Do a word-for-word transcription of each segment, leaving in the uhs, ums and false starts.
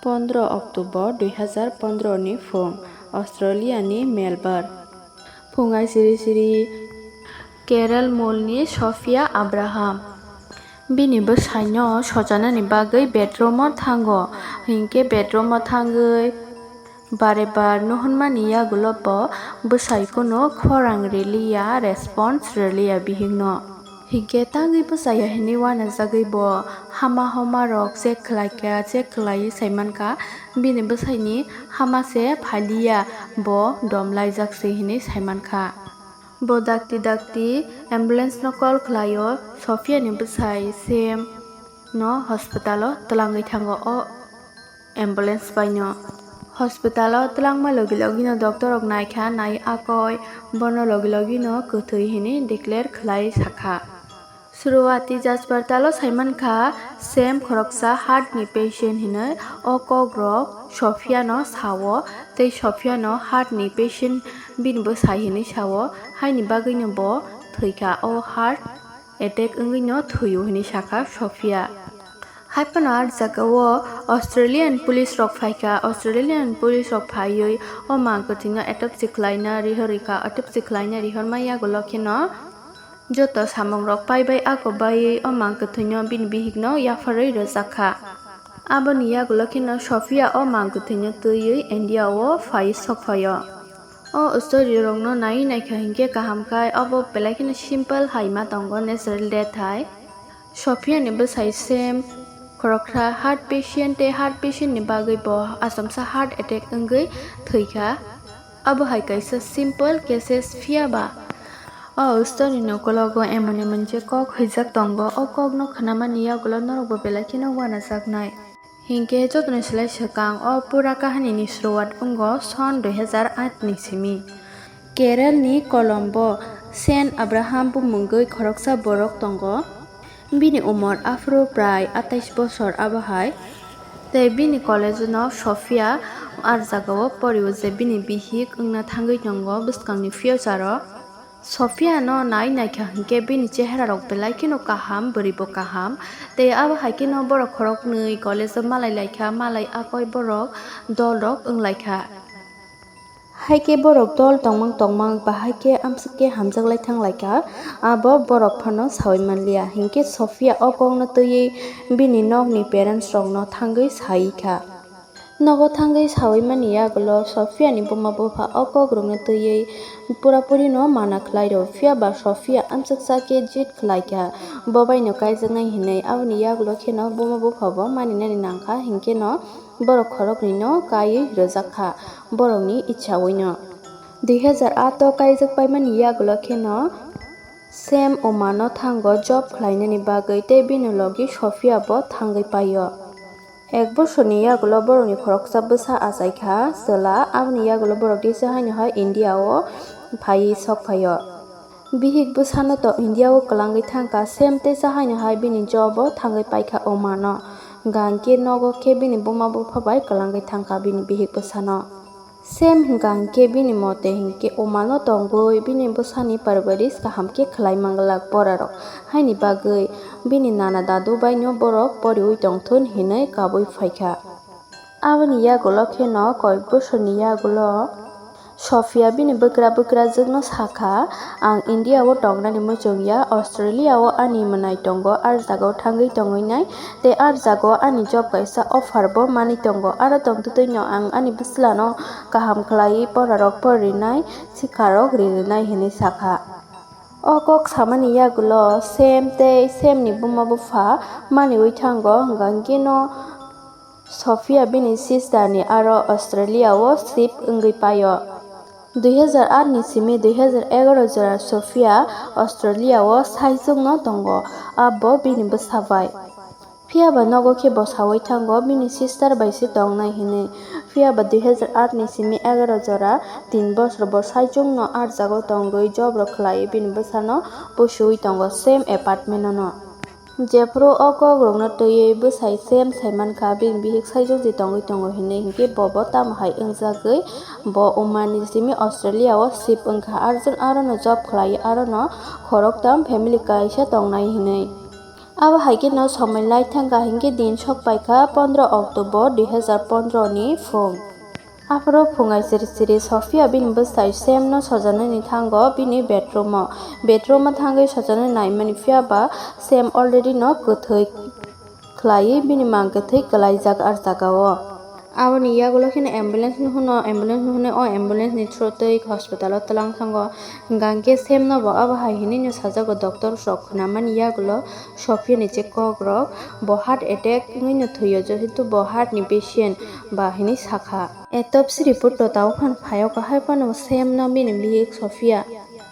Pondro October dui hazar pondro ni phung, Australia ni Melbourne. Phung ai siri siri Kerala mol ni Sophia Abraham. Bini bwsai no sochana ni bagwi bedroom o thango, hinkhe bedroom o thangwi bare bar no hwnmani yagulo bo bwsai kunu khorang riliya, response riliya bihik no. Hinkhe tangwi bwsai ya hinwi uanajagwi bo hama homa rok check khlaikha, check khlaiwi saimankha bini bwsai ni hama se phailiya, bo dom laijak se hinwi saimankha. Bo dakti dakti ambulance no call khlaio, Sophia ni bwsai Sam no hospital o twlangwi thango o ambulance bai no. Hospital o twlangma logi logi no doctor rok naikha, nai akoi bono logi logi no kwthwi hinwi declare khlai sakha. Suruwati jaspartal o saimankha Sam khoroksa heart ni patient hinwi, o kok rok Sophia no sao tei Sophia no heart ni patient bini bwsai hinwi sao, haini bagwi no bo thwikha, o heart attack wngwi no thwio hinwi sakha Sophia. Hai phano ah jaga o Australian police rok phaikha, Australian police rok phaiwi o mang kwthwino autopsy khlaina rihorikha, autopsy khlaina rihorma yagulo kheno joto samung rok paibai ako baiwi o mang kwthwino bini bihikno yapharwi rwjakha. Aboni yagulo kheno Sophia o mang kwthwino twiwi India o phai sokphaio. O story rokno naiwi naikha hinkhe kaham khai, obo belai kheno simple hai ma tongo, natural death hai. Sophia ni bwsai Sam khoroksa heart patient tei heart patient ni bagwi bo achomsa heart attack wngwi thwikha. Abo hai kaisa simple cases, phiya ba o story ni ukologo emon emon je kok hwijak tongo, o kok no khwnamani yagulo norok bo belai kheno uanajaknai. Hinkhe jotono silai swkang o pura kahani ni suruwat wngo son dui hazar aat ni simi. Kerala ni Colombo Saint Abraham bumungwi khoroksa borok tongo. Bini umor aphuru prai atais bosor abo hai. Tei bini college no Sophia ar jagao porio je bini bihik wngna thangwi tongo bwskangni future o. Sophia no nai naikha hinkhe bini chehera rok belai kheno kaham, bwrwi bo kaham. Tei abo hai kheno borok khoroknwi college o malai laikha, malai akoi borok dol rok wnglaikha. Hai khe borok dol tongmang tongmang bahai khe amswk khe hamjak lai thang laikha, abo borok phano saui manliya. Hinkhe Sophia o kokno twiwi bini nokni parents rokno thangwi sai kha. Nogo thangwi saui mani yagulo Sophia ni buma bupha o kok rokno twiwi pura puri no mana khlai rw, phiya ba Sophia amswksa khe jit khlai kha, bo bai no kaijaknai hinwi. Aboni yagulo kheno buma bupha bo mani nani nang kha, hinkhe no borok khoroknwi no kaiwi rwjak kha, borokni ichha wi no. Dui hazar aat o kaijak paimani yagulo kheno Sam Oman o thango job khlainani bagwi tei bini logi Sophia bo thangwi paio. Ek bosorni yagulo borokni khoroksa bwsa achai kha, chwla. Aboni yagulo borok teisa haino hai India o phaiwi sok phaio. Bihik bwsano to India o kwlangwi thangkha, Sam teisa haino hai bini job o thangwi paikha Oman o. Hwnkha hinkhe nogo khe bini buma bupha bai kwlangwi thangkha bini bihik bwsano. Sam hwnkha hinkhe bini mote hinkhe Oman o tongwi bini bwsani parwarish kaham khe khlai manglak borarok. Haini bagwi bini nana dadu bai no borok poriwi tongthun hinwi kabui phaikha. Aboni yagulo kheno koik bosorni yagulo Sophia bini bwkra bwkrajwkno sakha, "Ang India o tongnani muchung ya, Australia o ani mwnai tongo, ar jagao thangwi tongwi nai, tei ar jagao ani job kaisa offer bo manwi tongo, aro tongtwtwino ang ani bwslano kaham khlaiwi porarok poririnai, sikharok ririnai," hinwi sakha. O kok samani yagulo Sam tei Sam ni buma bupha maniwi thango, hwnkha hinkhe no Sophia bini sister ni aro Australia o shift wngwi paio. Dui hazar aat ni simi dui hazar egaroh jora Sophia Australia o saichung no tongo, abo bini bwsa bai. Phiya ba nogo khe bo saui thango, bini sister bai se tongnai hinwi. Phiya ba dui hazar aat ni simi egaroh jora tin bosor bo saichung no ar jagao tongwi job rok khlaiwi bini bwsano pusuwi tongo same apartment o no. Jephru o kok rokno twiwi bwsai Sam sai mankha, bini bihik saichung se tongwi tongo hinwi, hinkhe bo bo tamo hai wngjagwi bo Oman ni simi Australia o shift wngkha, arjwn arono job khlaiwi arono khoroktham family kaisa tongnai hinwi. Abo hai kheno somoi lai thangkha hinkhe din sok paikha pondro October dui hazar pondro ni phung. Aphuru phungai siri siri Sofia bini bwsai Sam no sojanani thango bini bedroom o. Bedroom o thangwi sojanani naimani phiya ba Sam already no kwthwi khlaiwi bini mang kwthwi kwlaijak ar jaga o. Aboni yagulo kheno ambulance no hwno, ambulance no hwnwi o ambulance ni through twi hospital o twlang thango. Hwnkha hwnkhe Sam no bo abo hai hinwi no sajago doctor rok, khwnamani yagulo Sofia ni je kok rok bo heart attack wngwi no thwio, jehetu bo heart ni patient ba hinwi sakha. Autopsy report to tabuk phano phaio, kahai phano Sam no bini bihik Sofia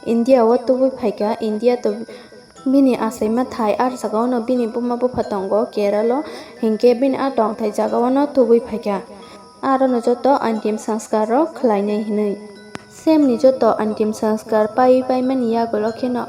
India o tubui phaikha, India to bini achaima thai, ar jaga o no bini buma bupha tongo Kerala o, hinkhe bini a tongthai jaga o no tubui phaikha. Aro no joto antim sanskar rok khlainai hinwi. Sam ni joto antim sanskar pai paimani yagulo kheno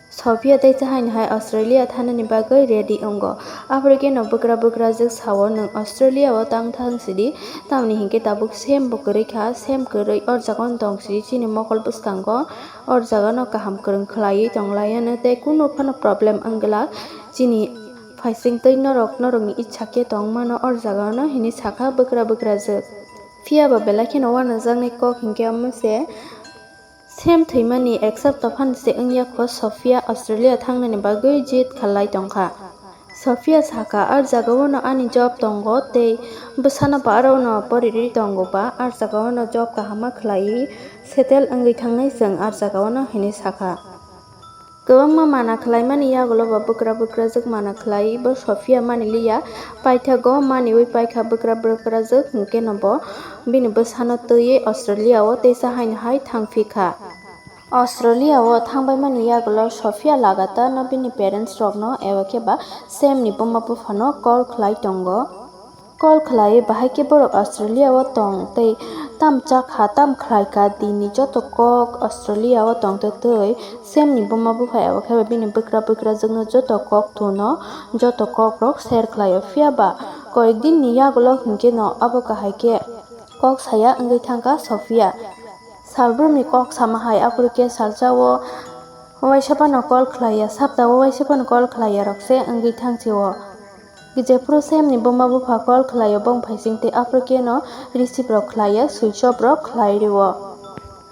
Sofia tei chahai no hai Australia thanani bagwi ready wngo. Aphuru kheno bwkra bwkrajwk sao, "Nwng Australia o tang thang sidi, tamni hinkhe tabuk Sam bo kwrwi kha, Sam kwrwi or jaga o tong sidi, chini mokol bwskango or jaga no kaham kwrwng khlaiwi tong lai anw tei kunu phano problem wng glak, chini phaising tei norok norokni ichha khe tong mano or jaga no," hinwi sakha bwkra bwkrajwk. Phiya ba belai kheno uanajaknai kok hinkhe omo se Sam thwimani ek sapta phano se wngya kho, Sofia Australia thangnani bagwi jid khalai tongkha. Sofia sakha, "Ar jaga o no ani job tongo tei bwsano ba aro no porirwi tongo ba, ar jaga o no job kahama khlaiwi settle wngwi thangnai chwng ar jaga o no," hinwi sakha. Kwbangma mana khlaimani yagulo bo bwkra bwkrajwk mana khlai bo Sofia mani liya, paithago maniwi paikha bwkra bwkrajwk, hinkhe no bo bini bwsano twiwi Australia o teisa haino hai thang phikha. Australia o thangbaimani yagulo Sofia lagatar no bini parents rokno eba khe ba Sam ni buma buphano call khlai tongo. Call khlai, bahai khe borok Australia o tong tei tam chakha, tam khlai kha, dini joto kok Australia o tong tei tei Sam ni buma bupha eba khe ba bini bwkra bwkrajwkno joto kok thuno, joto kok rok share khlaio. Phiya ba koyek din ni yagulo hinkhe no abo kahai khe kok saya wngwi thangkha Sofia. Salbrumni kok sama hai, aphuru khe salsa o waisa phano call khlaiya, sapta o waisa phano call khlaiya rok se wngwi thang si o. Jephuru Sam ni buma bupha call khlaio bong phaising tei aphuru khe no receive rok khlaiya, switch off rok khlai rio.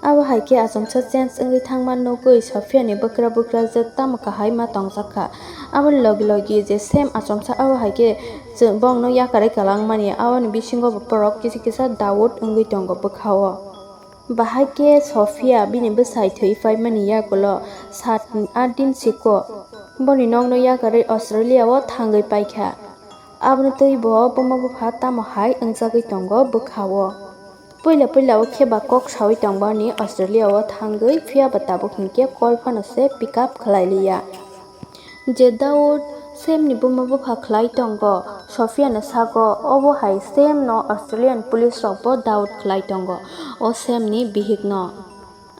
Abo hai khe achomsa change wngwi thangma nugwi Sofia ni bwkra bwkrajwk tamo kahai ma tongjak kha. Aboni logi logi je Sam achomsa abo hai khe chwng bongno yakarwi kwlangmani, aboni bisingo bo borok kisa kisa doubt wngwi tongo bwkha o. Bahai khe Sofia bini bwsai thwi paimani yagulo sat art din siko boni nokno yakarwi Australia o thangwi paikha. Aboni twi bo buma bupha tamo hai wngjagwi tongo bwkha o. Puila puila o khe ba kok sawi tong bani Australia o thangwi, phiya ba tabuk hinkhe call phano se pick up khlai liya. Je Daud Sam ni buma bupha khlai tongo, Sofia no sago, obo hai Sam no Australian police rok bo doubt khlai tongo, o Sam ni bihik no.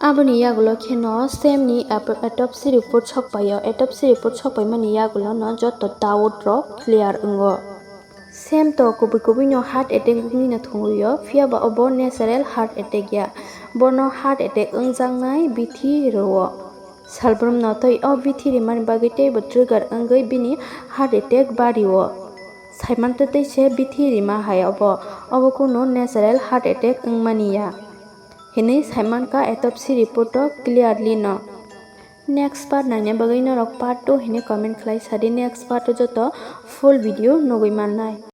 Aboni yagulo kheno Sam ni ap-, autopsy report sok paio, autopsy report sok paimani yagulo no joto doubt rok clear wngo. Sam to kubui kubui no heart attack wngwi no thwngwi o, phiya ba obo natural heart attack ya. Bono heart attack wngjaknai bithi rwo. Salbrum no tei o bithi rimani bagwi teibo trigger wngwi bini heart attack bari o. Saiman tei tei se bithi rima hai obo, obo kunu natural heart attack wngmani ya hinwi saiman kha autopsy report o clearly no. Next part naina bagwi norok part two hinwi comment khlai sadi, next part o joto full video nugwi mannai.